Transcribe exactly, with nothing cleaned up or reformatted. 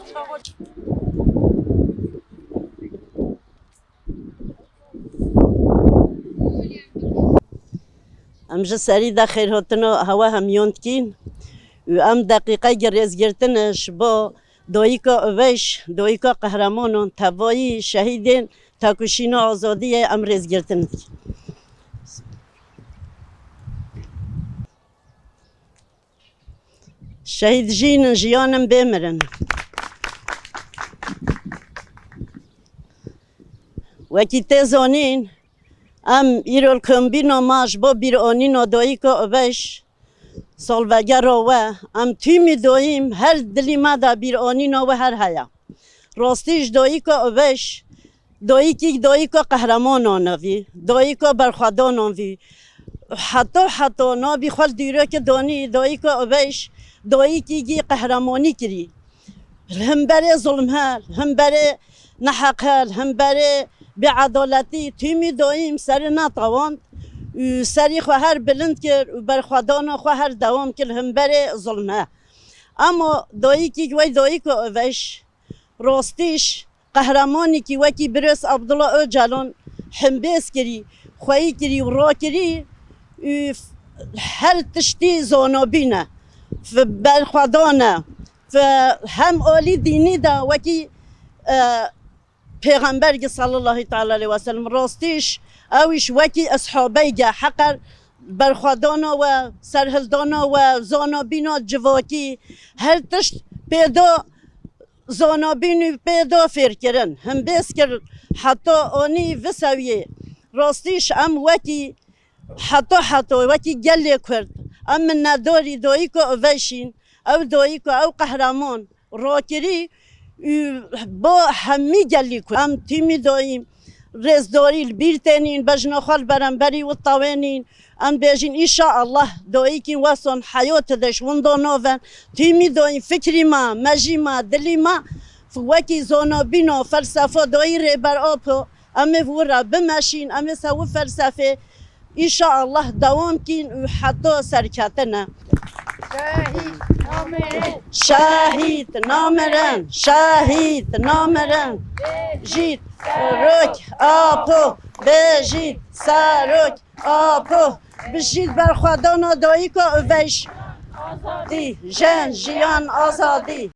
Em ji serî de xêrhatina hewa hemiyan dikîn û em deqîqeyekî rêzgirtin ji bo dayika Uveş, dayika qehremanan, tevayî şehîdên tekoşîna azadiyê em rêzgirtin dikîn. Şehîd jîn in, jiyan in, bê mirin. Wekî tê zanîn, em îro li kombîna me ji bo bîranîna dayika Uveş, salvegera we, em tîmî dayîm her dilî me de bîranîna we her heye. Rastî ji dayika Uveş, dayikî dayika qehremanan vî, dayika berxwedanan vî. Heta heta nabî xwe li dîrokê danî, dayika Uveş, dayikî qehremanî kirî. Li hemberê zulmê, li hemberê neheqê, li hemberê bêedaletî tîmî dayîm serî netewand û serî xwe her bilind kir û berxwedana xwe her dewam kir li hemberê zulmê. Ama dayikî wey dayika Uveş, rastî jî qehremanîkî wekî Birêz Abdullah Ocalan hembêz kirî, xweyî kirî û rakirî û f-, her tiştî zanabîn e, f-, berxwedan e, f-, hem alî dînî de wekî, e, Pêxembergî sallallahu teala aleyhi ve sellem, rastî jî ew jî wekî eshabeyge heqer berxwedana we, serhildana we, zanabîna civakî, her tişt pê da zanabîn û pê da fêrkirin. Hembêz kir heta anî vi sewiyê. Rastî jî em wekî heta heta wekî gelê Kurd, em minnetdarî dayika Uveşîn, ew dayika, ew qehreman rakirî û bo hemî gelî Kurd. Em tîmî dayîm rêzdarî li bîr tênîn, bejna xwe li beramberî wî tewênîn. Em bêjin, înşaallah, dayikî wesan heyat de ji winda navên. Tîmî dayîm fikrî me, mejî me, dilî me, wekî zanabîna felsefa dayî Rêber Apo, em ê vir re bimeşîn, em ê ser wî felsefê înşaallah dewam kîn û heta serketine. Şehîd namirin. Şehîd namirin, şehîd namirin. Bêjît Serok Apo, bêjît Serok Apo. Bijît berxwedana dayika Uveş. Azadî, jin, jiyan, azadî.